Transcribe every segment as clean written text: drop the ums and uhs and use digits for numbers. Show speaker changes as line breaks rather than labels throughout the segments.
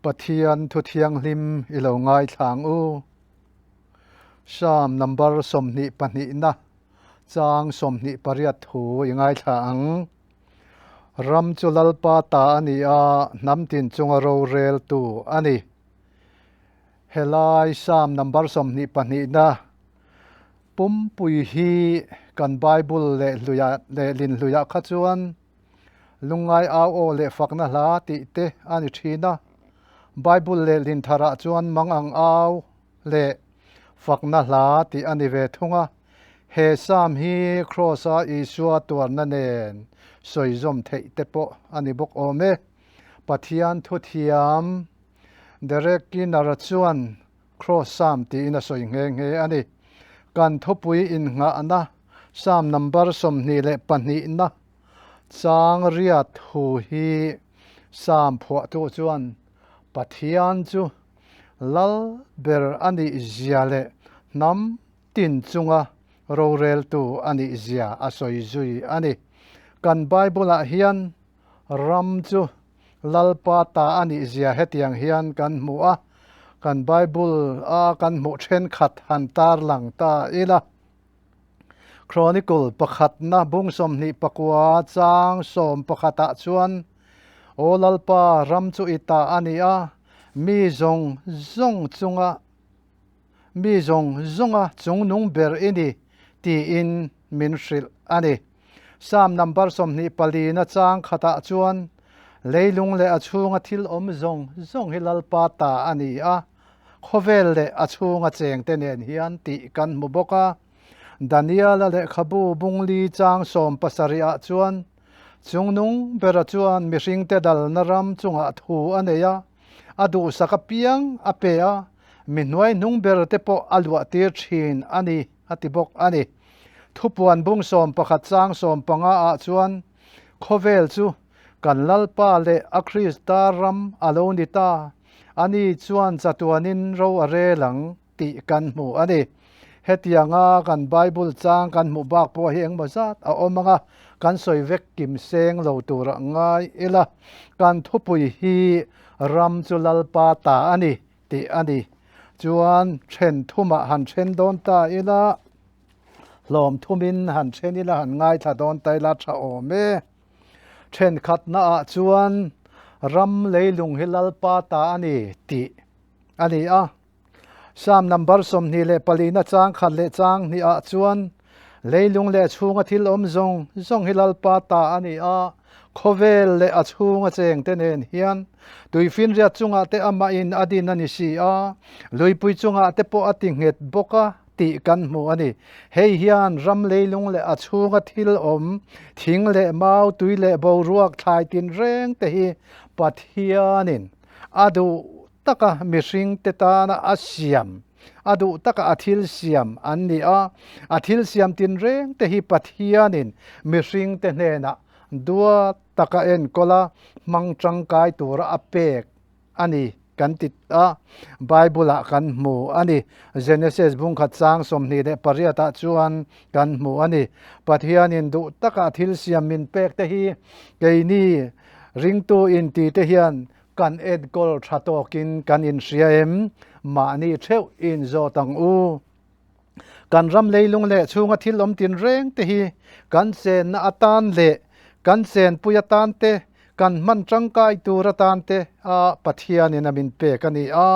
Pathian thu thianghlim i lo ngaithla ang u. Psalm number 22 na chang 28 thu i ngaithla ang. Ram chu Lalpa ta a ni a, hnam tin chunga roreltu a ni. Helai Psalm number 22 na pumpui hi kan Bible leh hluia leh lin hluiah kha chuan Lungngai au aw leh fakna hla tih te a ni thin a. Bible leh lin tharah chuan mangang au leh fakna hla tih a ni ve thung a. He Psalm hi Kraws-a Isua tuarna nen sawi zawm theih te pawh a ni bawk awm e. Pathian thuthiam Derek Kidner-a chuan Kraws Psalm tiin a sawi nghe nghe a ni. Kan thupui innghahna Psalm number 22 na chang riat thu hi Psalm phuahtu chuan Pathian chu Lal ber a nih zia leh hnam tin chunga roreltu a nih zia a sawi zui a ni. Kan Bible-ah hian Ram chu Lalpa ta a nih zia hetiang hian kan hmu a, kan Bible a kan hmuh thenkhat han tarlang ta ila. Chronicle pakhatna bung 29 chang 11 ah chuan, Aw Lalpa, ram chu i ta a ni a, mi zawng zawng chunga mi zawng zawnga chungnung ber i ni, tiin min hrilh a ni. Psalm number 24 na chang khatah chuan, Leilung leh a chhunga thil awm zawng zawng hi Lalpa ta a ni a, khawvel leh a chhunga chengte nen hian tih kan hmu bawk a. Daniela lehkhabu bungli chang 70 ah chuan, Chungnung bera chuan mihringte dalna ram chungah thu a nei a, a duhsak apiang a pe a, mi hnuai hnung ber te pawh a luah tir thin a ni, a ti bawk a ni. Thupuan bung 11 chang 15 ah chuan khawvel chu kan Lalpa leh a Krista ram a lo ni ta, ani chuan chatuanin ro a rel ang tih kan hmu a ni. Hetianga kan Bible chang kan hmuh bak pawh hi engmaw zat a awm ang a, kan sawi vek kim seng lo tura ngai ila, kan thupui hi ram chu Lalpa ta a ni tih a ni. Chuan then thumah han then dawn ta ila, hlawm thumin han then ila han ngaithla dawn ta ila tha awm e. Thenkhatnaah chuan ram leilung hi Lalpa ta a ni tih a ni a. Psalm number 24 na chang khat leh chang hnih ah chuan leilung leh chhunga thil awm zawng zawng hi Lalpa ta a ni a, khawvel leh a chhunga chengte nen hian tuifinriat chungah te amahin a din a ni si a, luipui chungah te pawh a ti nghet bawk a tih kan hmu a ni. Hei hian ram leilung leh a chhunga thil awm, thing leh mau, tui leh boruak thlai tinreng te hi Pathianin a duh taka mihringte tana a siam, a duh taka a thil siam an ni a. A thil siam tinreng te hi Pathianin mihringte hnenah duat taka enkawl a, hmang tangkai tura a pek a ni kan ti a, Bible-ah kan hmu a ni. Genesis bungkhat chang 28 ah chuan kan hmu a ni. Pathianin duh taka a thil siam min pek te hi keini ringtu inti te hian Kan enkawl tha tawkin kan inhria em? Mahni theuh inzawt ang u. Kan ram leilung leh chhunga thil awm tinreng te hi kan chenna atan leh kan chenpui atan te, kan hman tangkai tur atan te a Pathianin a min pek a ni a.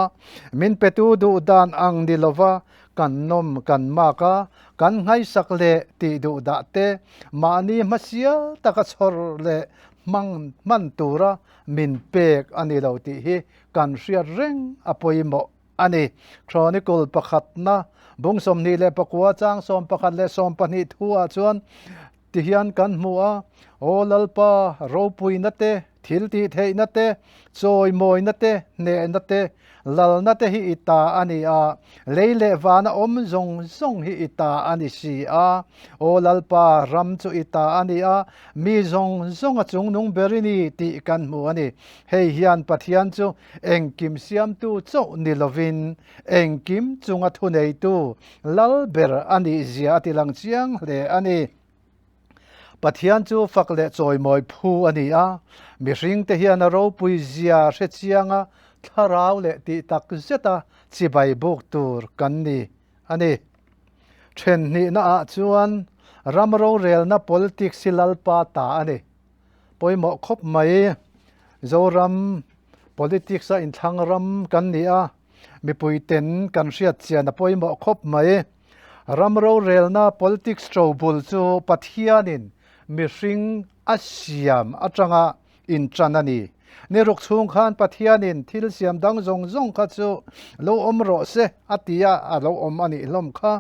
Min petu duh dan ang ni lova kan nawm kan mak a, kan nghaisak leh tih duh dah te, mahni hmasial taka chhawr leh hmang hman tura min pek a ni lo tih hi kan hriat reng a pawimawh a ni. Chronicle pakhatna bung 29 chang 11 leh 12 thuah chuan tihian kan hmu a, Aw Lalpa, ropuina te, thil tih theihna te, chawimawina te, hnehna te, Lalna te hi i ta a ni a, lei leh vana awm zawng zawng hi i ta a ni si a. Aw Lalpa, ram chu i ta a ni a, mi zawng zawng a chungnung ber i ni tih kan hmu a ni. Hei hian Pathian chu engkim siamtu chauh ni lovin, engkim chunga thuneitu Lal ber a nih zia a tilang chiang hle a ni. Pathian chu fak leh chawimawi phu a ni a, mihringte hian a ropui zia hre chianga. thlarau leh tih tak zeta chibai buk tur kan ni a ni. Then hnihna ah chuan ram rorelna politics hi Lalpa ta a ni. Pawimawh khawp mai. Zoram politics a inthlang ram kan ni a, mipui ten kan hriat chian a pawimawh khawp mai. Ram rorelna politics ṭobul chu Pathianin mihring a siam atanga inṭan a ni. Ni ruk chhung khan Pathianin thil siam dang zawng zawng kha chu lo awm rawh se a ti a, a lo awm a nih hlawm kha.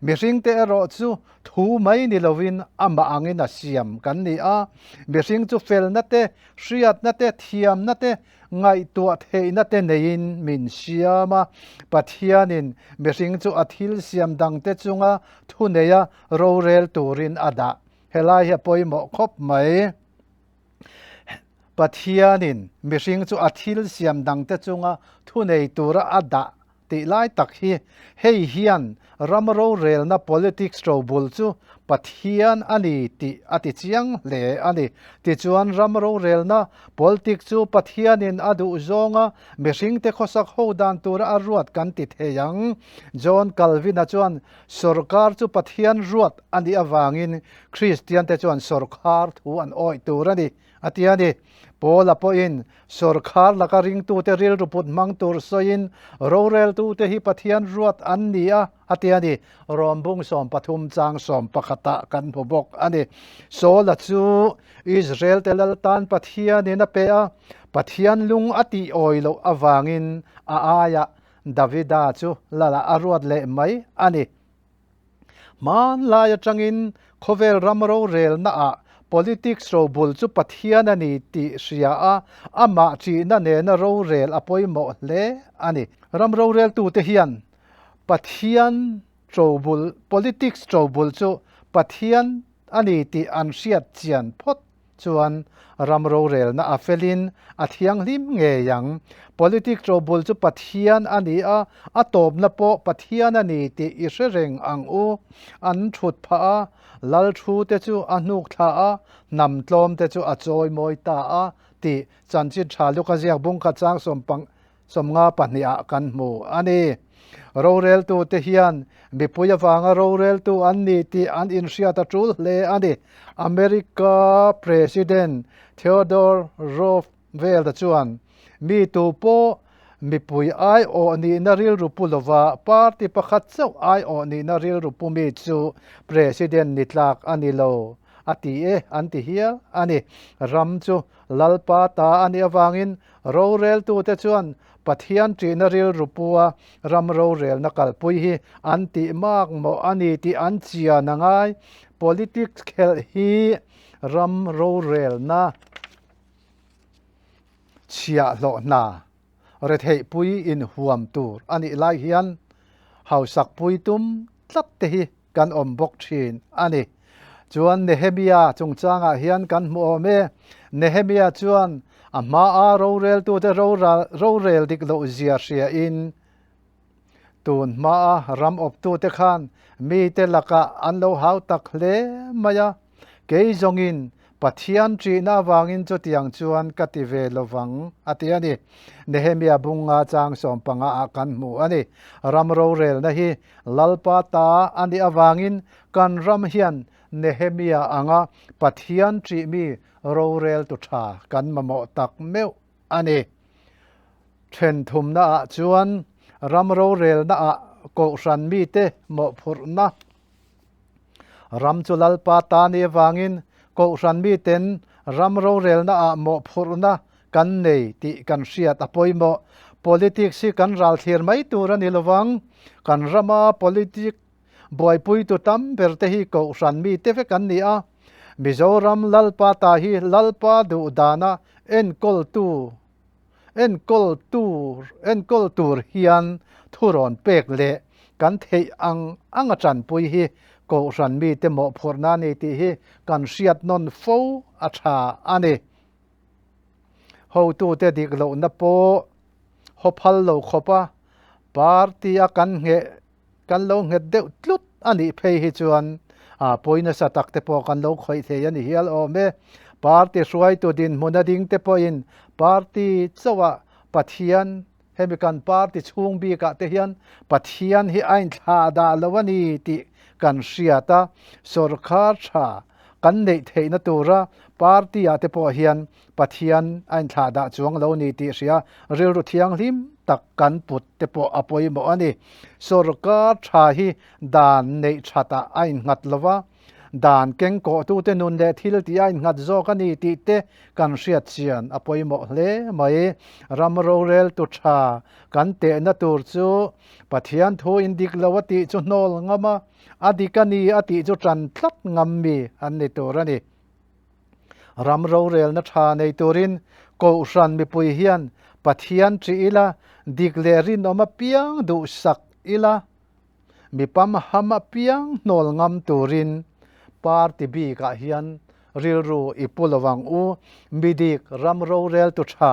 Mihringte erawh chu thu mai ni lovin amah angin a siam kan ni a. Mihring chu felna te, hriatna te, thiamna te, ngaihtuah theihna te neiin min siam a. Pathianin mihring chu a thil siam dangte chunga thuneia rorel turin a dah. Helai hi a pawimawh khawp mai. Pathianin mihring chu a thil siam dangte chunga thunei tura a dah tih lai tak hi hei hian ram rorelna politics ṭobul chu Pathian a ni tih a ti chiang hle a ni. Tichuan ram rorelna politics chu Pathianin a duh zawnga mihringte khawsak ho dan tura a ruat kan ti thei ang. John Calvin-a chuan Sorkar chu Pathian ruat a nih avangin Kristiante chuan sorkar thu an awih tur a ni, a ti a ni. Paula pawhin sorkar laka ringtute rilru put hmang tur sawiin roreltute hi Pathian ruat an ni a, a ti a ni. Rom bung 13 chang 11 ah kan hmu bawk a ni. Saula chu Israelte lal tan Pathianin a pe a, Pathian lung a tih awi loh avangin a aiah Davida chu lalah a ruat leh mai a ni. Hmanlai atangin khawvel ram rorelnaah politics robul chu Pathian a ni tih hria a, amah ṭihna nena rorel a pawimawh hle a ni. Ram roreltute hian Pathian ṭobul, politics ṭobul chu Pathian a ni tih an hriat chian phawt chuan ram rorelna a felin a thianghlim ngei ang. Politic ṭobul chu Pathian a ni a, a tawpna pawh Pathian a ni tih i hre reng ang u. An ṭhut phah a, lal thu te chu a hnuk thla a, hnam tlawm te chu a chawi mawi ta a tih chanchin ṭha Luka ziak bungkhat chang 52 ah kan hmu a ni. Roreltute hian mipui avanga roreltu an ni tih an inhriat a tul hle a ni. America President Theodore Roosevelt-a chuan mi tu pawh mipui aiawh nihna rilru pu lova party pakhat chauh aiawh nihna rilru pu mi chu President ni tlak a ni lo a ti e an ti hial a ni. Ram chu Lalpa ta a nih avangin Roreltute chuan Pathian ṭihna rilru pua ram rorelna kalpui hi an tih mak mawh a ni tih an chian a ngai. Politics khelh hi ram rorelna chhiahhlawh hna retheihpui inhuam tur a nih lai hian hausakpui tum tlat te hi kan awm bawk thin a ni. Chuan Nehemia chungchangah hian kan hmu awm e. Nehemia chuan a hmaa roreltute rorel dik loh zia hriain tun hmaa ram awptute khan mite lakah an lo hau tak hle mai a. Kei zawngin Pathian ṭihna avangin chutiang chuan ka ti ve lovang, a ti a ni. Nehemia bunga chang 15 ah kan hmu a ni. Ram rorelna hi Lalpa ta a nih avangin kan ram hian Nehemia anga Pathian ṭihmi roreltu ṭha kan mamawh tak meuh a ni. Ṭhenthumna ah chuan ram rorelna ah kohhran mite mawhphurhna Ram chu Lalpa ta ni avangin Kohhran miten ram rorelna ah mawhphurhna kan nei tih kan hriat a pawimawh. Politics hi kan ral thlir mai tur a ni lovang. Kan rama politic buaipuitu tam ber te hi Kohhran mite vek an ni a. Mizoram Lalpa ta hi Lalpa duh dana enkawltu enkawl tur enkawl tur hian thurawn pek leh kan theih ang ang a tanpui hi Kohhran mite mawhphurhna a ni tih hi kan hriat nawn fo a tha a ni. Hotute dik lohna pawh haw phal lo khawp a, party a kan ngheh kan lo nghet deuh tlut a nih phei hi chuan a pawi nasa tak te pawh kan lo khawih thei a ni hial awm e. Party hruaitu dinhmun a ding te pawhin party chauhah Pathian. Hemi kan party chhung bikah te hian Pathian hi a inthlah dah lo a ni tih kan hriat a, sorkar tha kan neih theihna tura party ah te pawh hian Pathian a inthlah dah chuang lo ni tih hria rilru thianghlim tak kan put te pawh a pawimawh a ni. Sorkar tha hi dan neih thatah a innghat lo va, Dan kengkawhtute nun leh thil tih a innghat zawk a ni tih te kan hriat chian a pawimawh hle mai. Ram roreltu tha kan tehna tur chu Pathian thu in dik lo a tih chu hnawl ngam a, a dik a ni a tih chu tan tlat ngam mi an ni tur a ni. Ram rorelna tha nei turin Kohhran mipui hian Pathian ṭih ila, dik leh rinawm apiang duhsak ila, Mi pamham apiang hnawl ngam turin party bikah hian rilru i pu lo ang u. Midik ram roreltu tha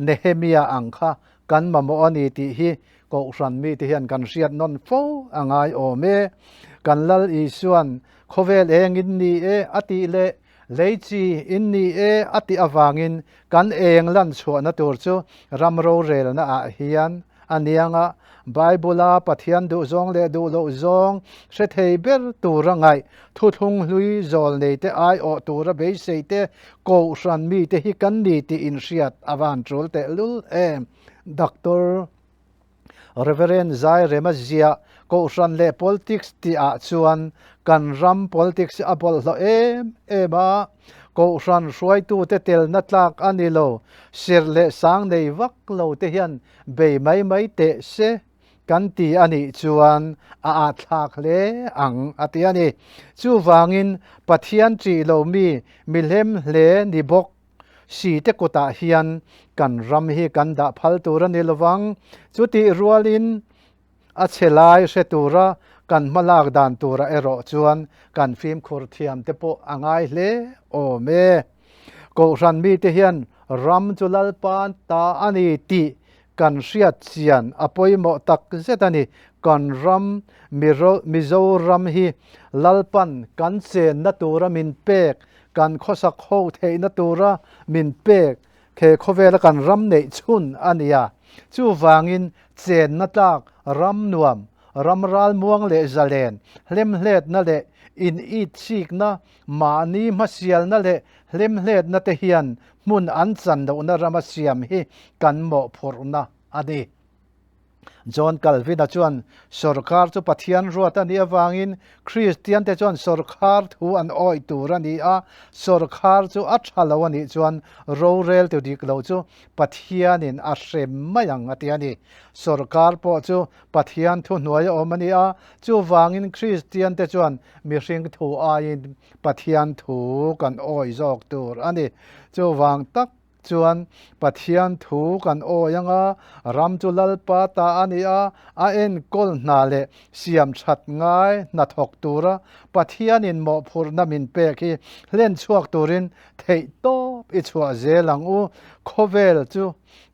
Nehemia ang kha kan mamawh a ni tih hi Kohhran mite hian kan hriat nawn fo a ngai awm e. Kan Lal Isuan khawvel eng in ni e a tih leh lei chi in ni e a tih avangin kan eng lan chhuahna tur chu ram rorelna ah hian A nianga Bible-a Pathian duhzawng leh duh loh zawng hre thei ber tura ngaih, thuthlung hlui zawl neite aiawh tura beiseite kohhran mite hi kan ni tih inhriat a van tul tehlul em. Doctor Reverend Zai Rema ziah kohhran leh politics tihah chuan kan ram politics hi a bawlhhlawh em em a, kohhran hruaitute telna tlak a ni lo, serh leh sang nei vak lo te hian Bei mai mai teh se kan ti a nih chuan a ahthlak hle ang a ti a ni. Chuvangin Pathian ṭih lo mi mihlem hle ni bawk si te kutah hian kan ram hi kan dah phal tur a ni lovang. Chutih rualin a chhe lai hre tura kan hmalak dan turah erawh chuan kan fimkhur thiam te pawh a ngai hle awm e. Kohhran mite hian ram chu Lalpa ta a ni tih kan hriat chian a pawimawh tak zet a ni. Kan ram Mizoram hi Lalpan kan chenna tura min pek, kan khawsak ho theihna tura min pek he khawvela kan ram neih chhun a ni a. Chuvangin chenna tlak ram nuam, ram ralmuang leh zalen, hlemhletna leh in itsikna Mahni hmasialna leh hlemhletna te hian hmun an chan lohna rama siam hi kan mawhphurhna a ni. John Calvin-a chuan sawrkar chu Pathian ruat a nih avangin Kristiante chuan sawrkar thu an awih tur a ni a, sawrkar chu a tha lo a nih chuan roreltu dik lo chu Pathianin a hrem mai ang a ti a ni. Sawrkar pawh chu Pathian thu hnuai a awm a ni a, chuvangin Kristiante chuan mihring thu aiin Pathian thu kan awi zawk tur a ni. Chuvang tak chuan Pathian thu kan awi anga ram chu Lalpa ta a ni a, a enkawl hna leh siam that ngai hnathawk tura Pathianin mawhphurhna min pek hi hlen chhuak turin theih tawp i chhuah zel ang u. Khawvel chu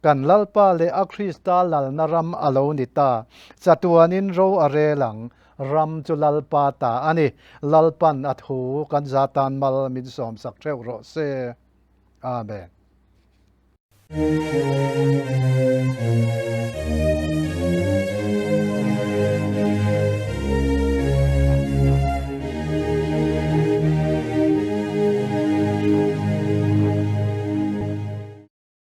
Kan Lalpa leh a Krista lalna ram a lo ni ta. Chatuanin ro a rel ang. Ram chu Lalpa ta a ni. Lalpan a thu kan za tan mal min sawmsak theuh rawh se. Amen.